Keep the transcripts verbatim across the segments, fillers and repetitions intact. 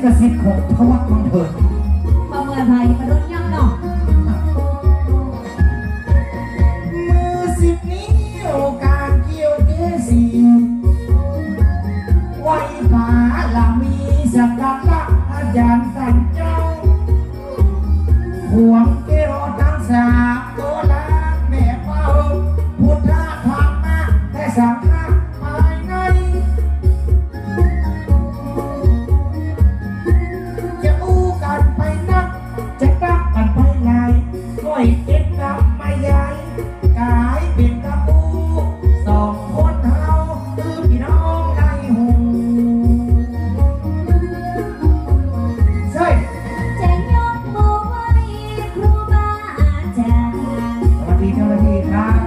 กสิทธิ์ของพระวัดบังเถิด บ่เหมือนใผ บ่โดนย้ำเนาะ มือสิบนิ้ว ก๋านเกี่ยวเกศรี ไหว้บารมีสักการะอาจ๋ารย์สันเจ้า ขวงแก้วตังสาม โตลาแม่เป้า พุทธะธรรมะและสังฆะภายใน จะอู้กั๋นไปนัก จะตักกั๋นไปหลาย ก้อยเก็บกำมายาย ก๋ายเป๋นตะปู สองคนเฮา คือปี้น้องได้ฮู้ ใช่ จะยกมือไหว้ครูบาอาจ๋ารย์ สวัสดีเจ้าหน้าที่ครับ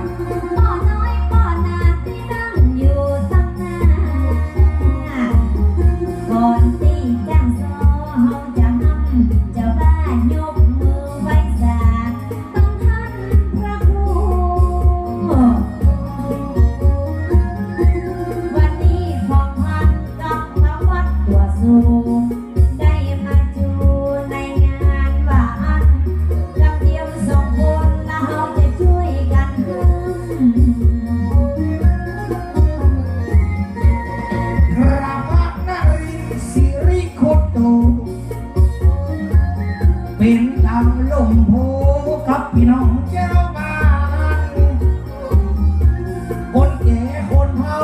ป้อน้อยป้อหนาตี้นั่งอยู่ตังหน้า ก่อนตี้จ้างซ้อเฮาจะห้ำเจ้าบ้านยกมือไหว้สา ตังต้านพระครู วันนี้ของพันกับพระวัดตั๋วสูง ได้มาจูในงานว่าอั้น กำเดียวสองคนละเฮาจะจ้วยกั๋น พระนรินทร์สิริคุตโต เป๋นดั่งล่มโพธิ์กับปี้น้องเจ้าบ้าน คนแก่คนเฒ่า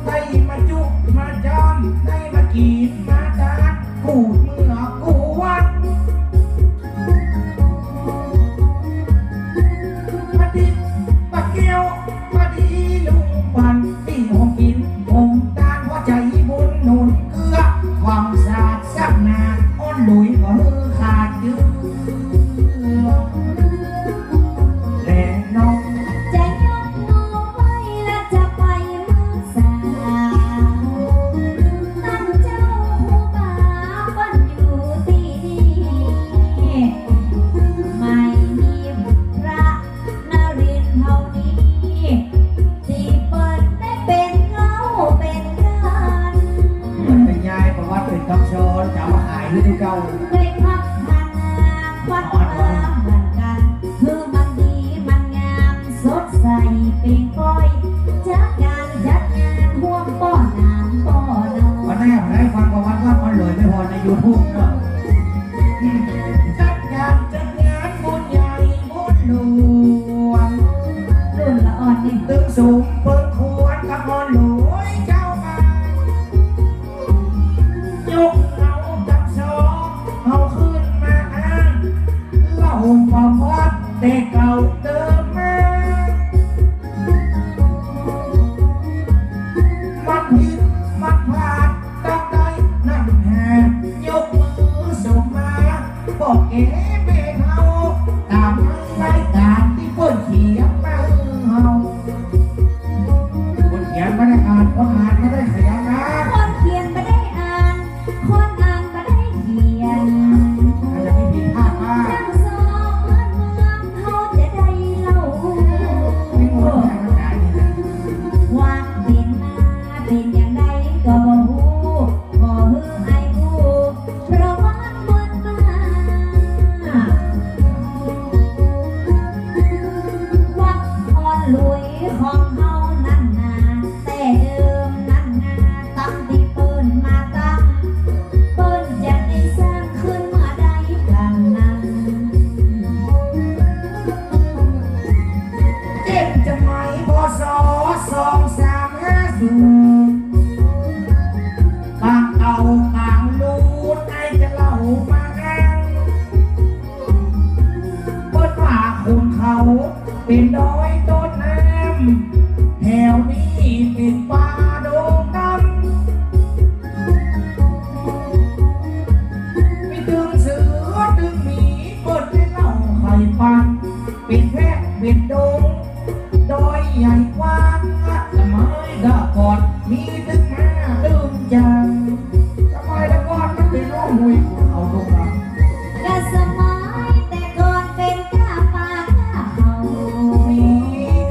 ได้มาจุมาจำ ได้มากิ๋นมาตาน กู้เมื่อกู้วัน ปะดิบปะแก้ว ปะดีลุงปัน ตี้โฮมกิ๋นโฮมตาน เพราะใจ๋บุญหนุนเกื้อ หวังสาดสักหนา อ้อนหลุยก็หื้อขาดยื้อ และน้อง จะยกมือไหว้และจะไปมือสา ตังเจ้าครูบาเปิ้นอยู่ตี้นี่ ไม่มีพระ นรินทร์เฮานี้ ตี้เปิ้นได้เป๋นเก้าเป๋นกั๋น เปิ้นไปย้ายประวัติเป๋นคำสอน จะเอามาขายหื้อตี้เก่า ได้พัฒนาวัดวาเหมือนกั๋น หื้อมันดีมันงาม สดใสเป๋นป้อย จากก๋านจัดงานฮ่วมป้อหนานป้อน้อย วันนี้ผมได้ฟังประวัติว่ามันเลยไม่พอในยูทูบเนาะ จัดงาน จัดงานบุญใหญ่บุญหลวง รุ่นละอ่อนนี่ ตึงสูงเปิงควรกับอ่อนหลวยเจ้าบ้าน ยกเอากับสอง เอาขึ้นมาอ้าง เล่าประวัติแต่เก่าเติมมา มันผิดมันพลาด ต้องได้นั่นแหละ ยกมือสมมา ป้อแก่แม่เฒ่า ต๋ามรายก๋านตี้เปิ้นเขียนมาหื้อเฮา คนเขียนบ่ได้อ่าน คนอ่านบ่ได้เขียนนะ คนเขียนบ่ได้อ่าน คนอ่านบ่ได้เขียน อาจจะมีผิดพลาดบ้าง จั่งสองเปิ้นเมืองเฮาจะได้เล่า ไม่งงแค่มันอ่านนี่แหละ ความเป๋นมาเป๋นอย่างใดก็บ่ฮู้ ขอหื้ออ้ายฮู้ ประวัติเปิ้นมา วัดอ่อนหลวยของเฮานั้นนา แต่เดิมนั้นนา ตั้งตี้เปิ้นมาตั้ง เปิ้นจะได้สร้างขึ้นเมื่อใดกั๋นนั้น เจ็ดจะไหม พ.ศ. สองสามห้าศูนย์ ปางเก่าปางลูน ไอ้จะเล่ามาอ้าง เปิ้นว่าขุนเขาเป๋นดอยต้นน้ำ แถวนี้เป๋นป่าดงดำ มีตึงเสือตึงหมี เปิ้นได้เล่าไขปัน เป๋นแพะเป๋นดง ดอยใหญ่กว้าง สมัยแต่ก่อนมีตึงม้าตึงจ๊าง สมัยแต่ก่อนมันเป๋นห้องห้วยขุนเขาดงดำ ก็สมัยแต่ก่อนเป๋นก้าป่าก้าเขา มี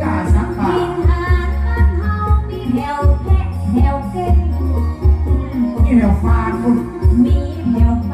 ก้าสัตว์ป่า ถิ่นฐานบ้านเฮามีแถวแพะแถวเก้ง มีแถวฟานพุ้น มีแถวฟ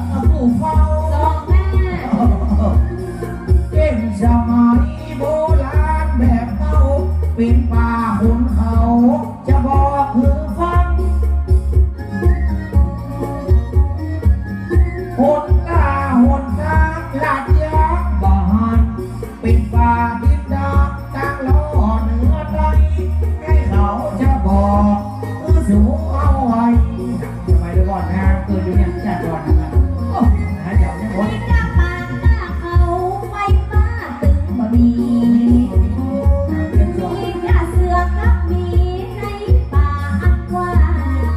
ผู้เฝ้า สองหน้า เป๋นสมัยโบราณแบบเก่า เป๋นป่าขุนเขา จะบอกหื้อฟัง หนตาหนตางลาดยางบ่หัน เป๋นป่าดินดานตางลอเหนือใต้ ใก้เขาจะบอกหื้อสูเอาไว้ สมัยแต่ก่อนนะ เกิดอยู่เนี่ย จัดก่อนนะครับ โอ้ หาเจ้าเนี่ย มีก้าปางก้าเขา ไฟฟ้าตึงบ่มี มีก้าเสือกับหมีในป่าอันกว้าง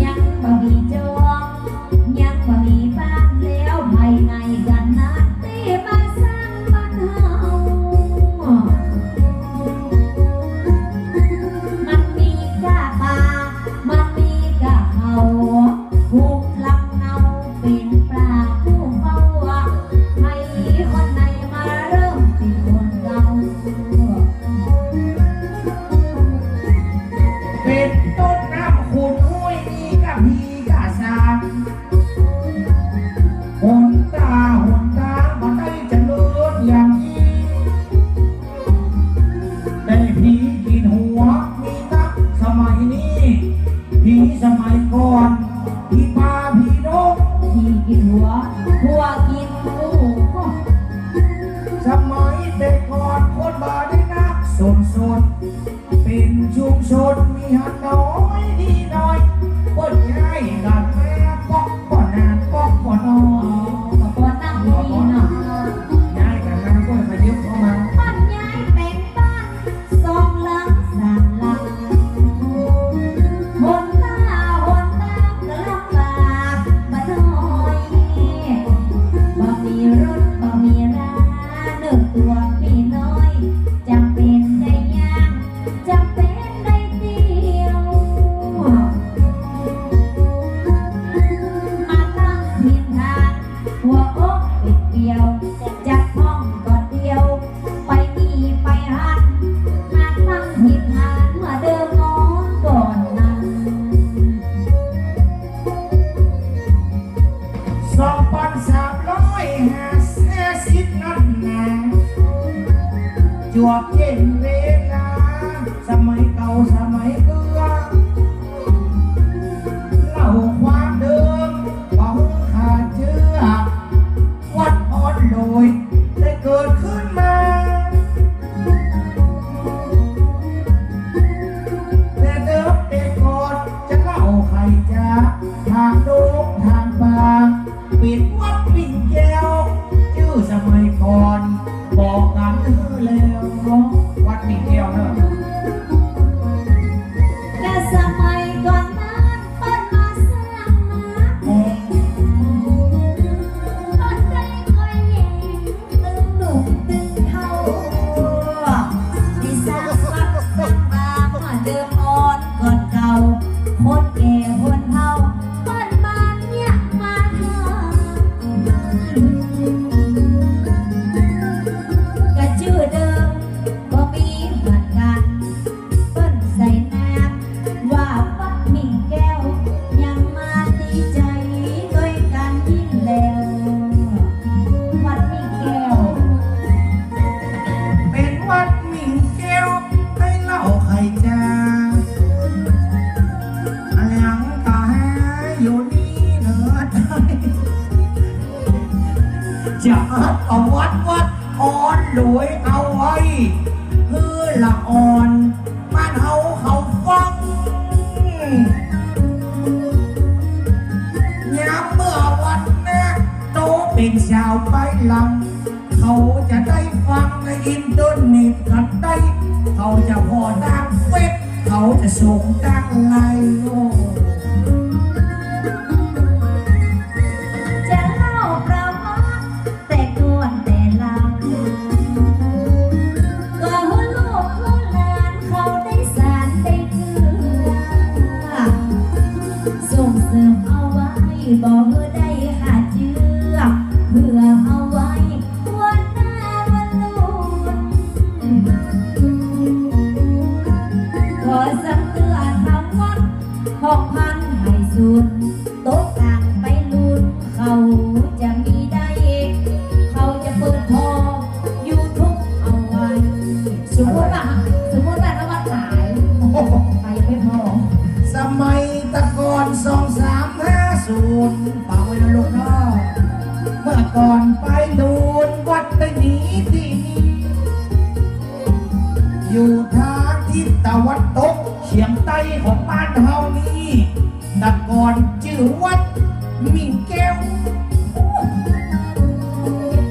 ยังบ่มีจอม ยังบ่มีบ้านแล้ว ไผไหนกั๋นนะตี้มาสร้างบ้านเฮา มันมีก้าป่า มันมีก้าเขา หุบลำเนาเป๋นป่าผู้เฝ้า ใผคนไหนมาเริ่มเป๋นคนเก่า เป๋นต้นน้ำขุ่นห้วยมีก้าผีก้าสาง หนตาหนตางบ่ได้เจริญอย่างอี้ แต่ผีกิ๋นหัวมีนักสมัยนี้ ผีสมัยก่อน ผีป่าผีดง ผีกิ๋นหัว หัวกิ๋นหัว สมัยแต่ก่อนคนบ่ได้นักสนสน เป๋นชุมชนมีหันน้อยดีน้อย เปิ้นย้ายกั๋นมาป๊อกป้อหน้าป๊อกป้อน้อย อ๋อ ก็ป้อนั่งดีเนาะ ย้ายกั๋นมาก็ขยับเข้ามา บ้านย้ายแป๋งบ้าน สองหลังสามหลัง หนตาหนตางก็ลำบากบ่น้อย บ่มีรถบ่มีรา เนื้อตั๋วปี้น้อย จ๋ำเป๋นได้ย่าง จ๋ำเป๋นได้เตียว มาตั้งถิ่นฐาน หัวอกปิดเปลี่ยว จักห้องก็เตียว ไปนี่ไปหัน มาตั้งถิ่นฐาน เมื่อเดิมมองก่อนนั้น สองปันสามร้อยห้าสิบนั้นนา จวบเจ๋นเวลา สมัยเก่าสมัยเกื้อ เล่าความเดิม บ่หื้อขาดเจื้อ วัดออนโดย ได้เกิดขึ้นมา แต่เดิมแต่ก่อนจะเล่าไขจ๋า ทางดงทางป่า เป๋นวัดมิ่งแก้ว จื้อสมัยก่อน บอกกั๋นหื้อแล้ว วัดมิ่งแก้วเนาะ แต่สมัยก่อนนั้นเปิ้นมาสร้างมา เปิ้นได้ก้อยแยงตึงหนุ่มตึงเฒ่า ได้สร้างวัดสร้างวาเมื่อเดิมอ่อนก่อนเก่า คนแก่คนเฒ่า เปิ้นมาเนี่ยมาทำ กะจื้อเดิมบ่มีเหมือนกั๋น เปิ้นใส่นามว่าวัดมิ่งแก้ว ยังมาดีใจ๋ตวยกั๋นยิ่งแล้ว วัดมิ่งแก้ว เป๋นวัดมิ่งแก้ว ใผเล่าไขจ๋า หลังกาอยู่นี่เนิด จะเอาวัดวัดออนโดยเอาไว้ หื้อละอ่อน บ้านเฮาเขาฟัง ยามเมื่อวันนา โตเป๋นสาวไปลำ เขาจะได้ฟังในอินเทอร์เน็ตกั๋นได้ เขาจะผ่อตางเฟซ เขาจะส่งตางไลน์ โอ้ จะเล่าประวัติแต่ก่อนแต่หลัง ก็หื้อลูกหื้อหลานเขาได้สานได้เจื้อ ส่งเสริมเอาไว้ บ่หื้อได้ขาดเจื้อ เผื่อเอาไว้ วันหน้าวันรุ่น ขอสำเตื้อทางวัด ของพันให้สุด ตกตา ฝากไว้นะลูกเนาะ เมื่อก่อนไปดูนวัดได้หนีตี้นี่ อยู่ตางทิศตะวันตกเฉียงใต้ของบ้านเฮานี่ แต่ก่อนจื้อวัดมิ่งแก้ว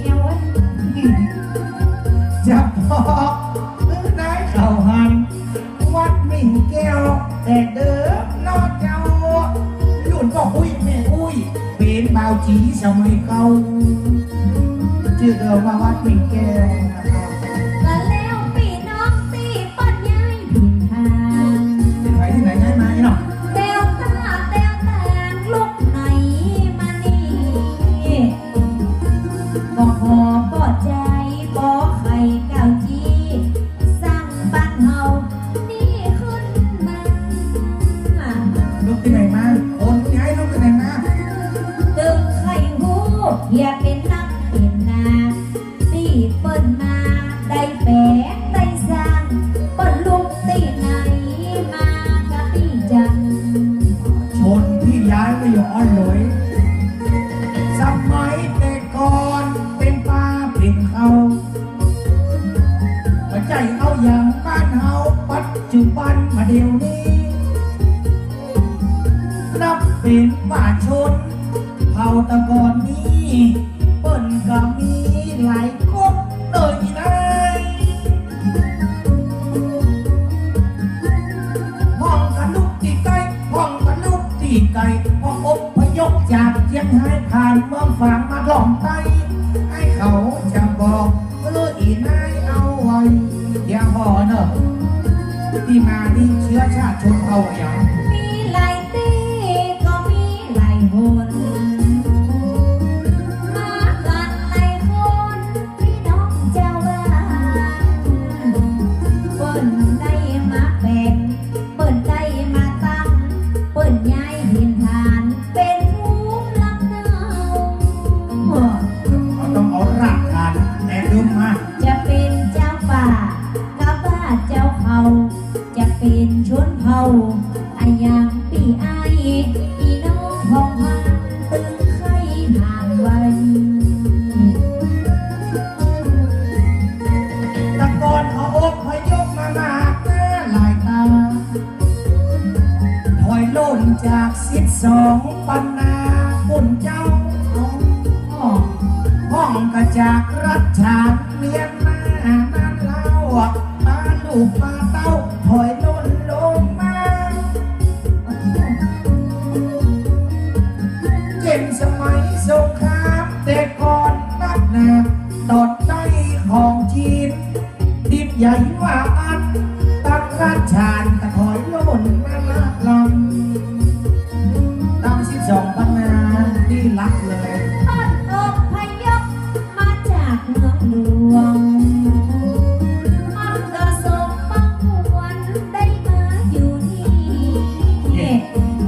แก้ว จะบอกหื้อนายเขาหัน วัดมิ่งแก้ว แต่เดิมเนาะเจ้า รุ่นป้ออุ๊ยแม่อุ๊ย เป๋นบ่าวจี๋สมัยเก่า จื้อเดิมว่าวัดมิ่งแก้วนะครับ ก็แล้วปี้น้องตี้เปิ้นย้ายถิ่นฐาน เป๋นใผตี้ไหนย้ายมานี่เนาะ แต๋วต้าแต๋วตางลุกไหนมานี่ ก็ขอปอใจ๋ปอใค่ก้าวจี๊ สร้างบ้านเฮานี่ขึ้นมา ลุกตี้ไหนมา คนย้ายลุกตี้ไหนมา ตึงใค่ฮู้ เหียเป๋นนักเป๋นนา ตี้เปิ้นมาได้แป๋งได้สร้าง เปิ้นลุกตี้ไหนมาก็ตี้จัง ชนตี้ย้ายมาอยู่อ้อนหลวย สมัยแต่ก่อนเป๋นป่าเป๋นเขา บ่ใจ้เอาอย่างบ้านเฮาปัจจุบันมาเดี๋ยวนี้ นับเป๋นว่าชนเผ่าตะกอนนี้ เปิ้นก็มีหลายก๊กเลยนะ พ่องก็ลุกตี้ใก้ พ่องก็ลุกตี้ไก๋ พ่องอพยพจากเจียงฮายผ่านเมืองฝางมาล่องใต้ ไอ้เขาจะบอก เออ อีนายเอาไว้ เดี๋ยวพ่อเนอะ ตี้มานี่เชื้อชาติชนเผ่าหยัง มีหลายตี้ก็มีหลายหน มากั๋นหลายคน ปี้น้องเจ้าบ้าน เปิ้นได้มาแป๋ง เปิ้นได้มาตั้ง เปิ้นย้ายถิ่นฐาน เป๋นภูมิลำเนา เฮาต้องเอารากฐานแต่เดิมมา จะเป๋นเจ้าป่า กาบ้าเจ้าเขา จะเป๋นชนเผ่าอะหยังปี้อ้าย ปี้น้องของเฮาตึงใค่ถามไว้ แต่ก่อนเขาอพยพมามากหน้าหลายตา ถอยล่นจากสิบสองปันนาปุ้นเจ้า พ่องก็จากรัชฉานเมียนมานั้นเล่า ปาลูกปาเต้าถอยล่นลงมา เป๋นสมัยสงครามแต่ก่อนนักหนา ต๋อนใต้ของจีน ดินใหญ่ว่าอั้น ตังรัชฉานก็ถอยล่นมาละลำ ตังสิบสองปันนาตี้หลักเลย เปิ้นอพยพมาจากเมืองหลวง มันก็สมบังควรได้มาอยู่นี่ เนี่ย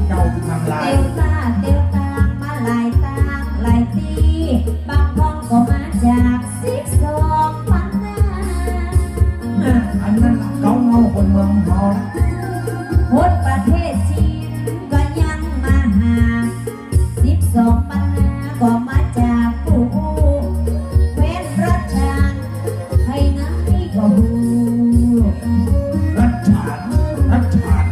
เจ้าทางลาย เตียวต้าเตียวตางมาหลายตางหลายตี้ บางพ่องก็มาจาก สิบสองปันนา อันนั้นละเก๊าเงาคนเมืองเฮาละ คนประเทศจีนก็ยังมาหา สิบสองปันนาก็มาจากปู้อู้ แคว้นรัชฉาน ใผไหนก็ฮู้ รัชฉาน รัชฉาน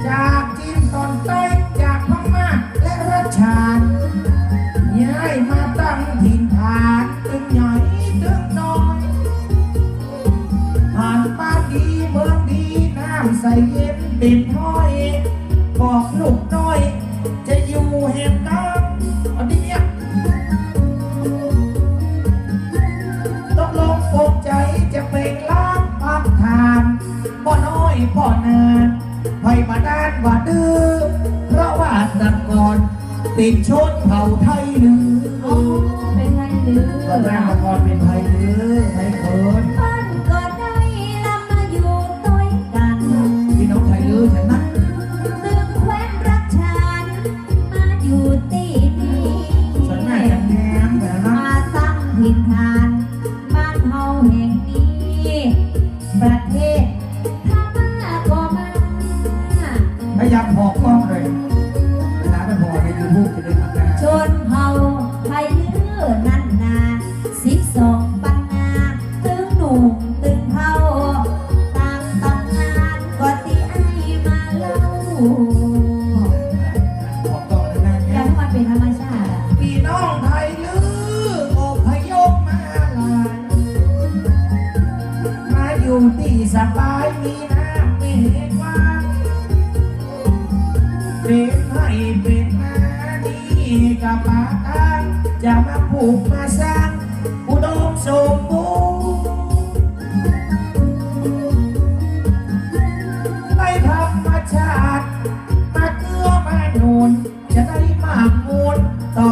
จาก จีนต๋อนใต้จากพม่าและรัชฉาน ย้ายมาตั้งถิ่นฐานตึงใหญ่ตึงน้อย ผ่านบ้านดีเมืองดี น้ำใสเย็นเป๋นถ้อย บอกลูกน้อยจะอยู่แหมใด อันนี้เนี่ย ตกลงปลงใจ๋จะเป๋นล้างปากฐาน ป้อน้อยป้อนาน ไผบ่ด้านว่าดื้อ เพราะว่าแต่ก่อนเป๋นชนเผ่าไทลื้อ อ๋อ เป๋นไทลื้อ ก็แรกมาก่อนเป๋นไทลื้อ ไทเขิน เปิ้นก็ได้ลำมาอยู่ตวยกั๋น ปี้น้องไทลื้อฉันนะ ตึงแคว้นรัชฉาน มาอยู่ตี้นี่ ฉันน่าจะแง้มแล้วนะ มาตั้งถิ่นฐาน บ้านเฮาแห่งนี้ ประเทศพม่าก็มา พยายามผ่อกล้องเลย เวลาไปผ่อในยู ชนเผ่าไทยลื้อนั้นนา สิบสองปันนา ตึงหนุ่มตึงเฒ่า ต๋ามต๋ำนานก็ตี้อ้ายมาเล่า ถูกต้องแล้วนะ การที่มันเป๋นธรรมชาติอะ ปี้น้องไทยลื้ออพยพมาหลาย มาอยู่ตี้สบาย มีน้ำมีกว้าง เป๋นไฮ่เป๋นนาดี ก็บ่าตาง จะมาปลูกมาสร้าง อุดมสมบูรณ์ ได้ธรรมชาติ มาเกื้อมาหนุน จะได้มากมูล ต๋อ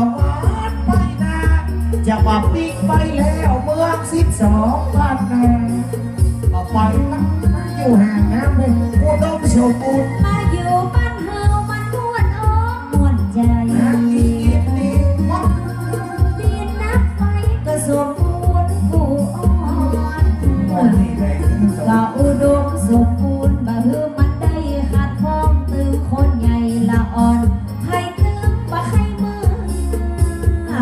ดไปหน้า จะว่าปิ๊กไปแล้วเมืองสิบสองปันนา ก็ไปละ มาอยู่ห่างน้ำเลย อุดมสมบูรณ์ มาอยู่บ้านเฮามันม่วนอกม่วนใจ๋ น้ำดีกินดีมาก ดินน้ำไฟก็สมบูรณ์กู้อ่อน อ่อนดีเลย ก็อุดมสมบูรณ์ บ่หื้อมันได้ขัดข้อง ตึงคนใหญ่ละอ่อน ใผตึงบ่ใค่เมือ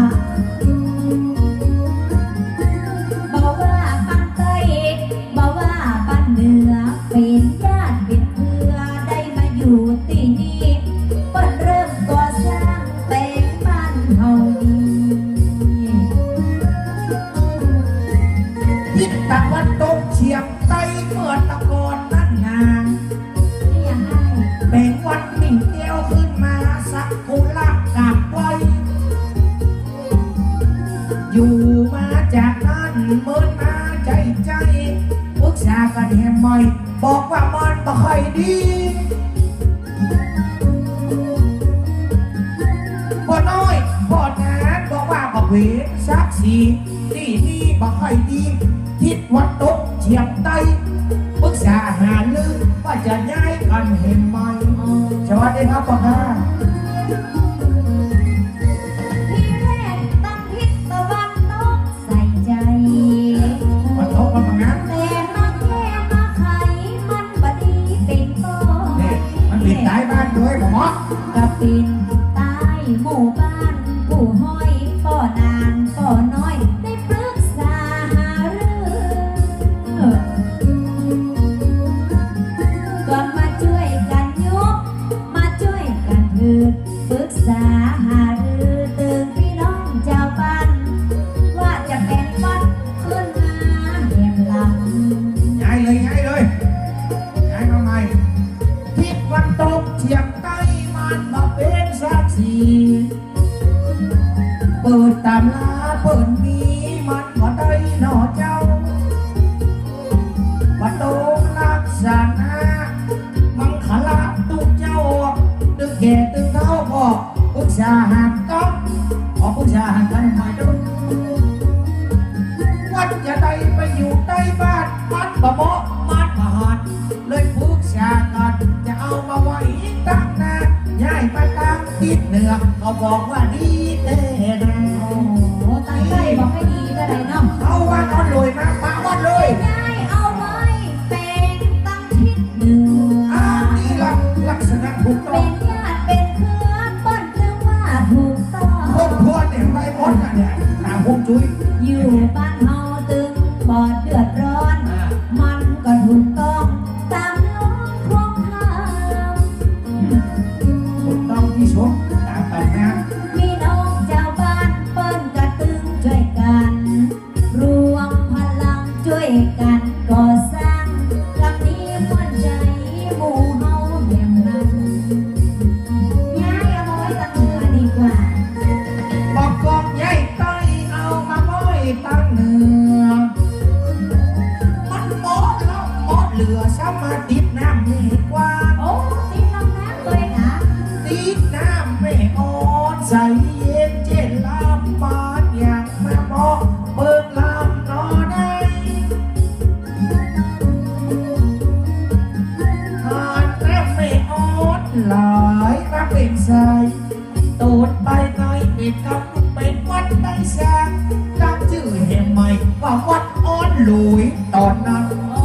บ่ว่าปันใต้ บ่ว่าปันเหนือ เป๋นญาติเป๋นเพื่อ ได้มาอยู่ตี้นี่ เปิ้นเริ่มก่อสร้างแป๋งบ้านเฮานี้ ทิศตะวันตกเฉียงใต้เมื่อตะก่อนนั้นนา นี่ยังไง แบ่งวัดมิ่งแก้วขึ้นมาสักการะกราบไหว้ อยู่มาจากนั้นเมินมาใจ้ๆ ปรึกษากั๋นแหมใหม่ บอกว่ามันบ่ค่อยดี ป้อน้อยป้อหนานบอกว่าบ่เป๋นศักดิ์ศรี ตี้นี่บ่ค่อยดี ทิศตะวันตกเฉียงใต้ ปรึกษาหารือว่าจะย้ายกั๋นแหมใหม่ อ๋อ สวัสดีครับป้อครับ ทีแรกตั้งทิศตะวันตกใส่ใจ๋ ตะวันตกมันบ่งาม แต่มาแก้มาไขมันบ่ดีเป๋นป้อ นี่ มันเป๋นใต้บ้านด้วย บ่เหมาะ ก็เป๋นใต้หมู่บ้าน ผู้ฮ้อยป้อหนานป้อน้อย ได้ปรึกษาหารือ ก็มาจ้วยกั๋นยก มาจ้วยกั๋นถือ ปรึกษาหารือตึงปี้น้องจาวบ้าน ว่าจะแป๋งวัดขึ้นมาแหมลำ ย้ายเลย ย้ายเลย ย้ายมาใหม่ ทิศตะวันตกเฉียงใต้มันบ่เป๋นศักดิ์ศรี เปิดต๋ำราเปิ้นมีมันบ่ได้หนอเจ้า บ่ตรงลักษณะ มังคละตุ๊เจ้า ตึงแก่ตึงเฒ่าก็ปรึกษาหาต้อง ขอปรึกษาหากั๋นใหม่ดู ว่าจะได้ไปอยู่ใต้บ้าน มันบ่เหมาะ มันบ่หัน เลยปรึกษากั๋น จะเอามาไว้ตังหน้า ย้ายมาตังทิศเหนือ เขาบอกว่าดีแต๊นะ โอ้โห ตังใต้บ่ค่อยดีเต้าใดเนาะ เอาวัดออนหลวยมา มาวัดเลย ย้ายเอาไว้แป๋งตังทิศเหนือ อ่า นี่ละลักษณะถูกต้อง เป๋นญาติเป๋นเพื่อ เปิ้นจึงว่าถูกต้อง ครบถ้วนเนี่ย ไปหมดน่ะเนี่ย ต๋ามฮวงจุ้ย อยู่บ้านเฮาตึงบ่เดือดร้อน อ่า มันก็ถูกต้องต๋ามหลักของธรรม ถูกต้องตี้สุด ต๋ามต๋ำนาน ปี้น้องจาวบ้านเปิ้นก็ตึงจ้วยกั๋น รวมพลังจ้วยกั๋นก่อสร้าง กำนี้ม่วนใจ๋ หมู่เฮาแหมนั้น ย้ายเอามาไว้ตังเหนือดีกว่า บอกกองย้ายใต้เอามาไว้ตังเหนือ มันเหมาะแล้วเหมาะเหลือ สามารถติดน้ำแม่กว้าง โอ้ ติดลำน้ำเลยนะ ติดน้ำแม่อ่อน ใสเย็นเจ๊นลำบานอย่างมาเหมาะ เปิ้นลำนอได้ หาดน้ำแม่อ่อนไหลมาเป๋นสาย โตดไปในเอกกำเป๋นวัดได้สร้าง ตั้งจื้อแหมใหม่ว่าวัดออนหลวย ต๋อนนั้น อ๋อ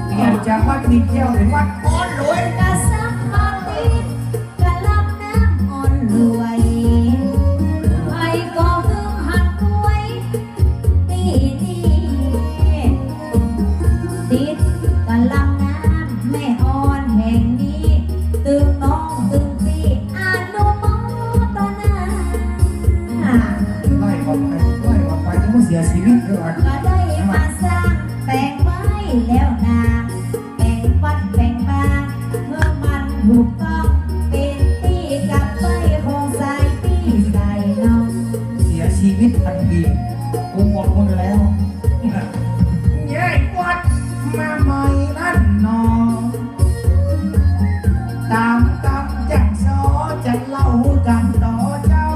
เปลี่ยนจากวัดมิ่งแก้วเป๋นวัดออนหลวย กะสามารถติด กะลำน้ำออนหล สียชีวิตเดี๋ยวก่อน ก็ได้มาสร้างแป๋งไว้แล้วนา แป๋งวัดแป๋งวา หื้อมันถูกต้อง เป๋นตี้กลับไปของสายปี้สายน้อง เสียชีวิตทันที กูหมดหมดแล้ว ย้ายวัดมาใหม่นั้นหนอ ต๋ามกำจักสอ จักเล่ากั๋นต่อเจ้า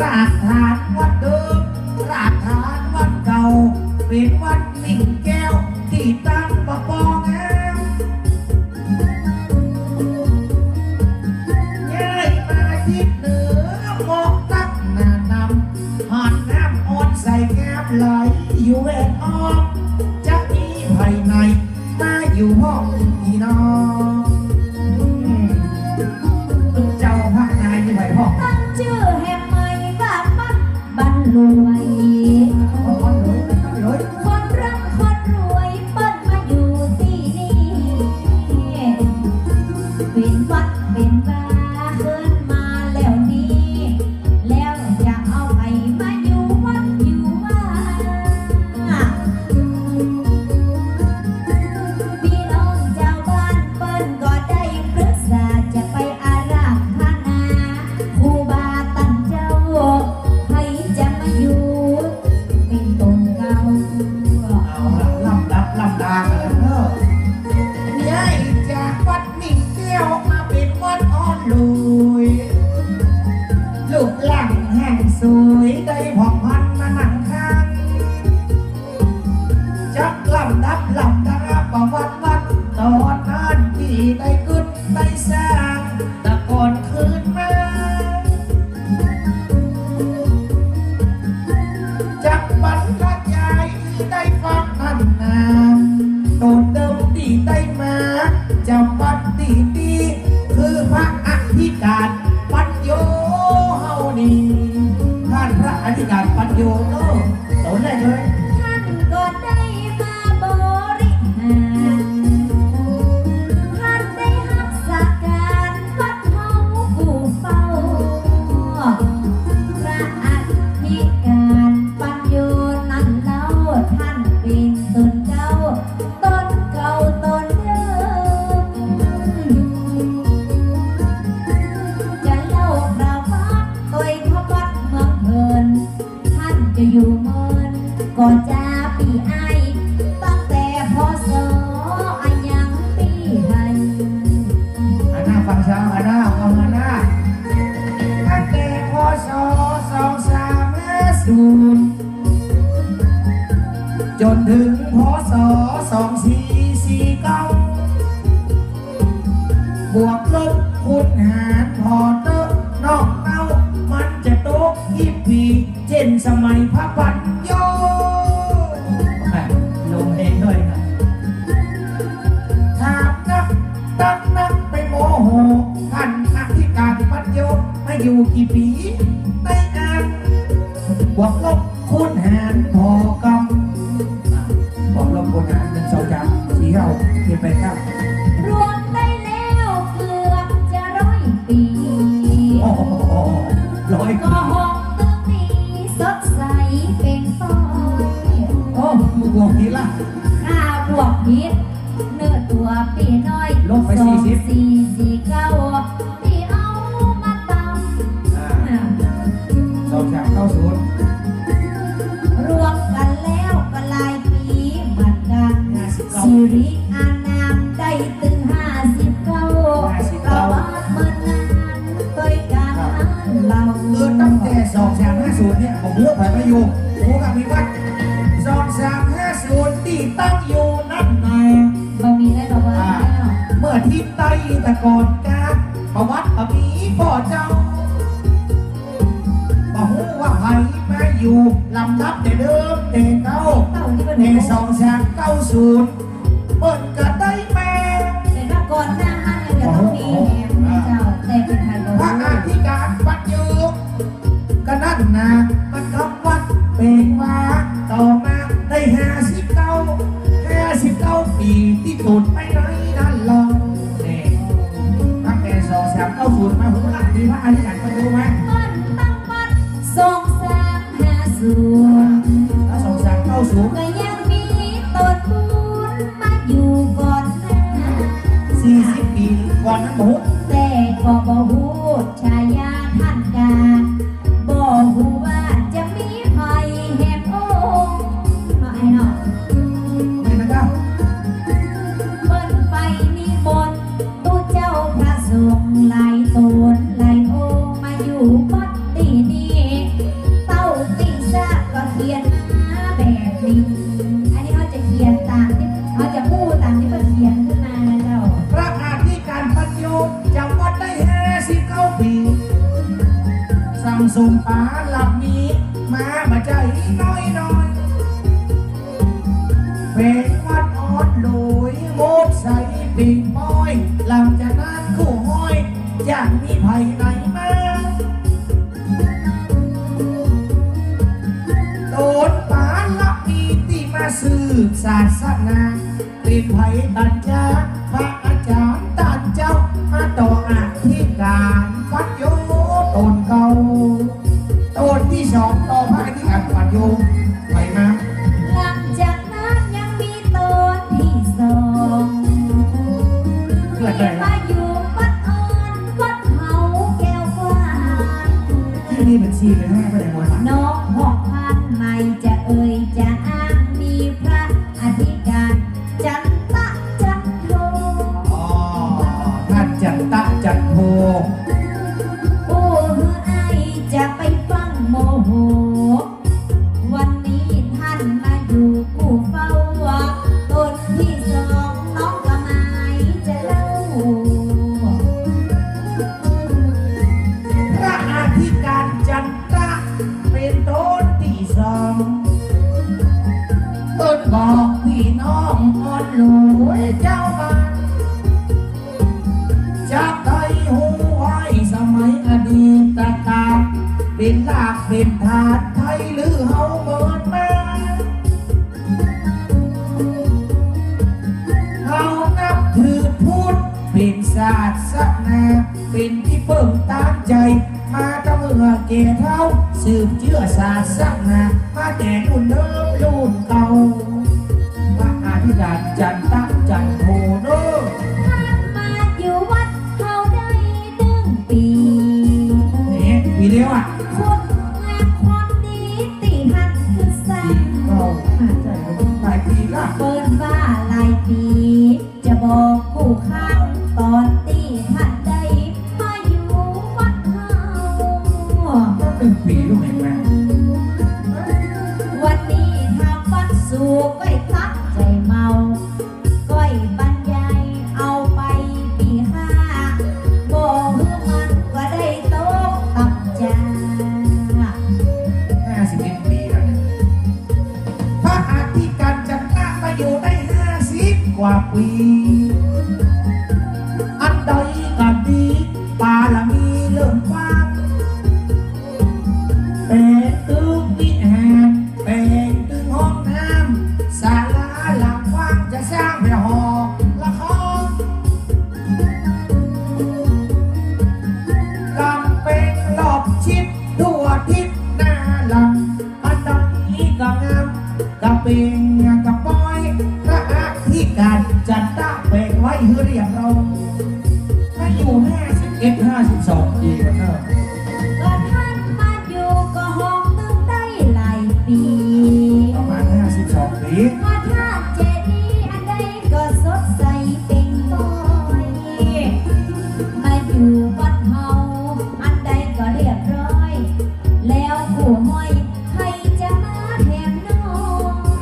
รากฐานวัดเดิม รากฐานวัดเก่า เป๋นวัดมิ่งแก้ว ตี้ตั้งบ่ปองแอม ย้ายมาทิศเหนือ มองตั๊กหน้านำ หาดน้ำอ่อนใสงามไหลอยู่แวดอ้อม จะมีใผไหนมาอยู่ห้องนี้น้อ อืม เจ้าพระนายมีใผห้อง ตั้งจื้อแหมใหม่ว่าวัดบ้านรวย คนร่ำคนรวยเปิ้นมาอยู่ตี้นี่ เป๋นวัดเป๋นวาขึ้นมาแล้วนี้ แล้วจะเอาใผมาอยู่วัดอยู่วา ปี้น้องจาวบ้านเปิ้นก็ได้ปรึกษาจะไปอาราธนา ครูบาต้านเจ้า ใผจะมาอยู่เป๋นต๋นเก่า เอาละ ลำดับลำดากั๋นแล้วเนาะ ย้ายจากวัดมิ่งแก้วมาเป๋นวัดอ่อนรวย รูปร่างแห่งสวยได้ผ่องพันมานั่งข้าง จักลำดับลำดาประวัติวัดต๋อนนั้นตี้ได้กึ๊ดได้สร้าง แต่ก่อนคืนมา จักบรรยายได้ฟังนั้นนา ต๋นเดิมตี้ได้มา จะปัดตี้ตี้ คือพระอธิการปัญโญเฮานี่ ต้านพระอธิการปัญโญเนาะ ต๋นแรกเลย ต้านก็ได้มาบริหาร ต้านได้ฮักษาก๋านวัดเฮาผู้เฝ้า พระอธิการปัญโญนั้นเล่า ต้านเป๋นต๋นเก่า ต๋นเก่าต๋นเดิม จะเล่าประวัติตวยทวัดเมืองเถิน ต้านจะอยู่เมินก็จะปี้อ้าย ตั้งแต่ พ.ศ. อะหยังปี้ใด อันหน้าฟังเช้า อันหน้าฟังอันหน้า ตั้งแต่ พ.ศ. สองสามห้าศูนย์ จ๋นเถิง พ.ศ. สองสี่สี่เก้า บวกลบคูณหารผ่อเต๊อะน้องเต้า มันจะตกกี่ปี๋ เจ้นสมัยพระปัญโญ อ่ะ ลงเองด้วยครับ ถามนัก ตักนักไปโมโห ต้านอธิการปัญโญมาอยู่กี่ปี๋ ในอั้น บวกลบคูณหารผ่อกำ บวกลบคูณหาร นึ่ง สอง สาม สี่ ห้า หก เจ็ด แปด เก้า รวมได้แล้วเกือบจะร้อยปี๋ โอ้โห ร้อยปี๋ ก็ห้องตึกนี้สดใสเป๋นปอย โอ้ บวกผิดละ ข้าบวกผิด เน่อตั๋วปี้น้อย ลบไป สอง สี่สิบ สี่ สี่ เก้า ตี้เอามาตำ อ่า อ่า สองสามเก้าศูนย์ รวมกั๋นแล้วก็หลายปี๋เหมือนกั๋น ห้าสิบเก้า สิริอานามได้ตึงห้าสิบเก้า ห้าสิบเก้า ประวัติเมินนานตวยก๋าน ครับ เล่า คือตั้งแต่สองสามห้าศูนย์เนี่ย ผมรู้ผ่านมาอยู่ ผมกับมีวัด สองสามห้าศูนย์ตี้ตั้งอยู่นั้นนา บ่มีได้ประวัติ อ่า แล้ว เมื่อตี้ใต้ตะก่อนกา ประวัติบ่มีป้อเจ้า บ่ฮู้ว่าใผมาอยู่ ลำดับแต่เดิมแต่เก่า เก่าตี้เปิ้น แต่สองสามเก้าศูนย์ เปิ้นก็ได้มา แต่ว่าก่อนหน้านั้นเนี่ยจะต้องมีแหมนะเจ้า แต่เป๋นใผบ่ฮู้ พระอธิการปัญโญ ก็นั้นนา มันกำวัดเป๋นวา ต่อมาได้ห้าสิบเก้า ห้าสิบเก้าปี๋ตี้ตูดไปไหนนั้นเล่า นี่ ตั้งแต่สองสามเก้าศูนย์มา ฮู้ละ ตี้พระอธิการปัญโญมา เปิ้นตั้งวัดสองสามห้า ศูนย์ ถ้าสองสามเก้าศูนย์ ก็ยังมีต๋นปูนมาอยู่ก่อนหน้า สี่สิบปี๋ก่อนนั้นบ่ฮู้ แต่ก็บ่ฮู้ฉายาต้านกา บ่ฮู้ว่าจะมีใผแหมองค์ เนาะไอ้เนาะ แม่นนะเจ้า เปิ้นไปนิมนต์ ตุ๊เจ้าพระสงฆ์หลายต๋นหลายองค์มาอยู่วัดตี้นี่ เต้าตี้ซะก็เขียนมาแบบนี้ อันนี้เฮาจะเขียนต๋ามตี้ เฮาจะอู้ต๋ามตี้เปิ้นเขียนขึ้นมานะเจ้า พระอธิการปัญโญจำวัดได้ห้าสิบเก้าปี๋ สั่งสมป๋าหลักมีมาบ่ใจ้น้อยๆ เป๋นวัดอ่อนโดย โมกข์ใสเป๋นป้อย หลังจากนั้นคู่ฮ้อย จะมีใผไหนมา ต๋นป๋าหลักมีตี้มาสืบศาสนา เป๋นใผตันจา พระอาจ๋ารย์ต้านเจ้า มาต่ออธิการปัญโญต๋นเก่า ต๋นตี้สอง ต่อพระอธิการปัญโญ ใผมา หลังจากนั้นยังมีต๋นตี้สอง เกิดอะไร ตี้มาอยู่วัดอ่อน วัดเขาแก้วกว้าง ตี้มีบัญชีไปให้บ่ได้หมดอะ น้องหอกพันไม่จะเอ่ยจะอ้าง มีพระอธิการ จันตะจันโท อ๋อ ต้านจันตะจันโท อู้หื้ออ้ายจะไปฟั่งโมโห วันนี้ต้านมาอยู่กู้เฝ้า ต๋นตี้สอง น้องก็หมายจะเล่า พระอธิการจันตะ เป๋นต๋นตี้สอง เปิ้นบอกปี้น้องอ่อนหลวยเจ้าบ้าน จะใค่ฮู้ไว้สมัยอดีตกาล เป๋นรากเป๋นฐานไทยลือเฮาเมินมา เฮานับถือพุทธเป๋นศาสนา เป๋นตี้เปิ้งตางใจ๋ มาตั้งเมื่อแก่เฒ่า สืบเจื้อศาสนา มาแต่รุ่นเดิมรุ่นเก่า พระอธิการจันตะจันโทเน่อ ต้านมาอยู่วัดเฮาได้หนึ่งปี๋ นี่ ปี๋เดียวอะ คุณงามความดีตี้ต้านคือสร้าง เอ้า หลายปี๋ละ เปิ้นว่าหลายปี๋ จะบอกกู้ข้างต๋อนตี้ต้านได้มาอยู่วัดเฮา ก็หนึ่งปี๋ลูกเห็นไหม วันนี้ถ้าวัดสูก้อยตั้งใจ๋เมา ก้อยบรรยายเอาไปปี๋ห้า บ่หื้อมันก็ได้ตกต่ำจา ห้าสิบเอ็ดปี๋แล้วเนี่ย พระอธิการจันตะมาอยู่ได้ห้าสิบกว่าปี๋ อันใดก็ดี บารมีเริ่มกว้าง แป๋งตึกวิหาร แป๋งตึกห้องน้ำ ศาลาหลังกว้างจะสร้างแผ่หอละคร ก๋ำแปงรอบชิดทั่วทิศหน้าหลัง อันนี้ก็งาม ก็เป๋นกระป๋อย พระอธิการจันตะแป๋งไว้หื้อเรียบร้อย มาอยู่ห้าสิบเอ็ด ห้าสิบสองปี๋กันเน่อ ก็ต้านมาอยู่ก็ห้องตึงได้หลายปี๋ ประมาณห้าสิบสองปี๋ พระธาตุเจดีย์อันใดก็สดใสเป๋งป้อย มาอยู่วัดเฮา อันใดก็เรียบร้อย แล้วผู้ห้อยใผจะมาแถมน้อ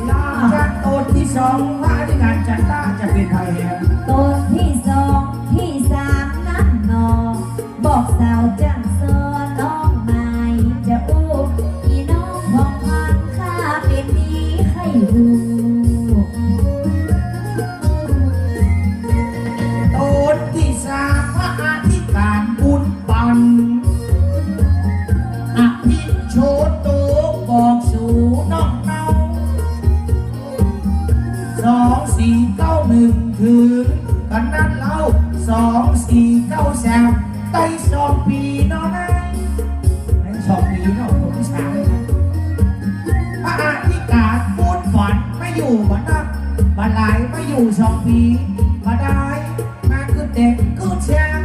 หลังจากต๋นตี้สอง พระอธิการจันตะจะเป๋นใผแหม ต๋นตี้สอง ตี้สามนั้นหนอ บอกสาวจ้างซ้อน้องหมายจะอู้ อี่น้องของพังข้าเป๋นตี้ใค่ฮู้ ต๋นตี้สาม พระอธิการบุญปัน อภิโชโต บอกสูน้องเนา สองสี่เก้าหนึ่ง เถิงกั๋นนั้นเล่า สองสี่เก้าสาม ได้สองปี๋เนาะนะ ได้สองปี๋เนาะ ต๋นตี้สาม บ่าหลายมาอยู่สองปี๋ บ่าได้ มาคือเต็กคือแจ้ง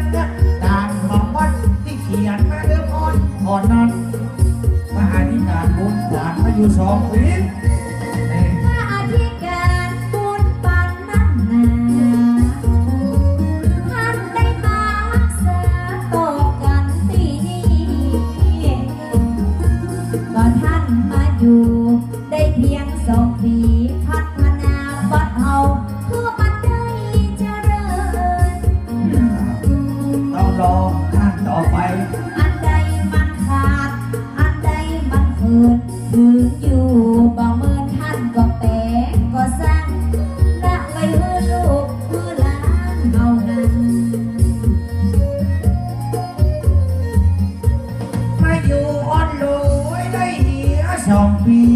ต๋ามของวัดตี้เขียนมาเริ่มอ่อน อ่อนนั้น มาอธิการบุญปันมาอยู่สองปี๋ เอ้ย มาอธิการบุญปันนั้นนา ต้านได้มาฮักษาต่อกั๋นตี้นี่ บ่าต้านมาอยู่ ได้เปียงสองปี๋ พัฒนาวัดเฮา หื้อมันได้เจริญ ต้องรอต้านต่อไป อันใดมันขาด อันใดมันเขิน เถิงอยู่บ่เมิน ต้านก็แป๋งก็สร้าง ละไว้หื้อลูกหื้อหลานเฮาหั้น มาอยู่อ่อนโหลยได้เหียสองปี๋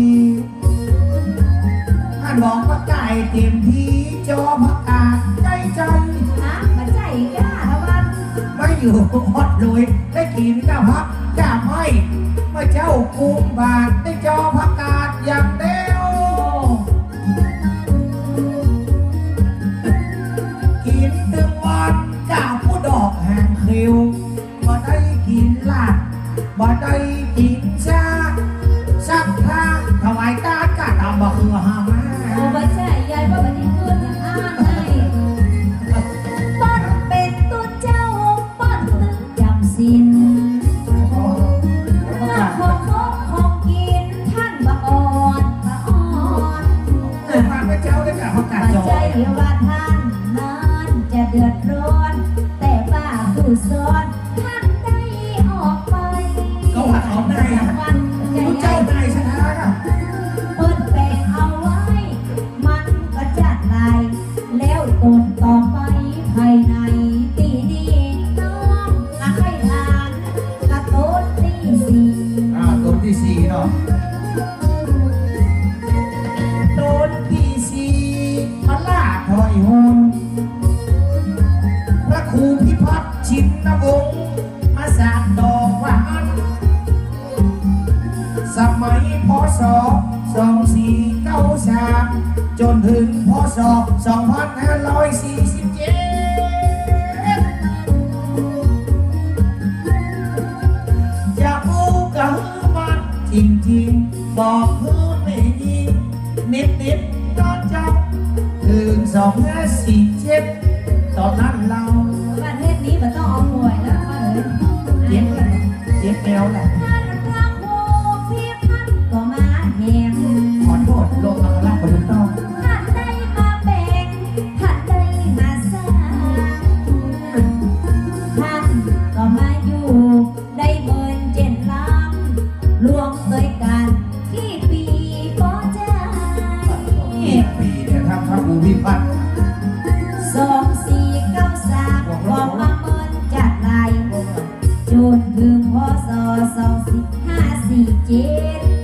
ต้านบอกว่าก๋ายเต๋มตี้ จอผักกาดได้ใจ๋ ฮะ บ่ใจ้ก้าละวัน มาอยู่อ่อนโหลยได้กิ๋นก้าผักก้าไม้ มาเจ้ากุมบาตรได้จอผักกาดอย่างเดียว กิ๋นตึงวันก้าผู้ดอกหางเขียว บ่ได้กิ๋นลาบ บ่ได้กิ๋นซา ซักผ้า ถวายตานก้าต๋ามบ่าเขือหามา โอ้ บ่ใจ้ ยายว่าบ่ได้เกิดอย่างอ้างไง เปิ้นเป๋นตุ๊เจ้า เปิ้นตึงจ๋ำศีล ขอ ขอ ของกิ๋นต้านบ่ออด บ่ออด เออ มาพระเจ้าได้กล่าวประกาศ บ่ใจ้ว่าต้านนั้นจะเดือดร้อน แต่ว่าผู้สอนต้านได้ออกไป ก็ว่าเขาได้อะ วันจะ ผู้เจ้าได้ชนะอะ เปิ้นแป๋งเอาไว้ มันก็จะลาย แล้วต๋นต่อไปภายในตี้นี่น้องอะใค่ถาม กะต๋นตี้สี่ อ่า ต๋นตี้สี่เนาะ ต๋นตี้สี่ พระราชถอยหน พระครูพิพัฒน์ชินวงศ์ มาสานต่อว่าอั้น สมัย พ.ศ. สองสี่เก้าสาม จ๋นเถิง พ.ศ. สองพันห้าร้อยสี่สิบเจ็ด จะอู้กะหื้อมันจริงๆ บอกหื้อแม่ญิง นิดๆ เนาะเจ้า เถิงสองห้าสี่เจ็ด ต๋อนนั้นเล่า ประเทศนี้บ่ต้องเอาป่วยแล้ว เอ้ย เจ็บแล้ว เจ็บแล้วแหละ ต้านพระครูพิพัฒน์ก็มาแหม ขอโทษ ลงอักขระบ่ถูกต้อง ต้านได้มาแป๋ง ต้านได้มาสร้าง ต้านก็มาอยู่ ได้เมินเจ็ดลำ รวมตวยกั๋นกี่ปี๋ป้อเจ้า กี่ปี๋เนี่ย ต้านพระครูพิพัฒน์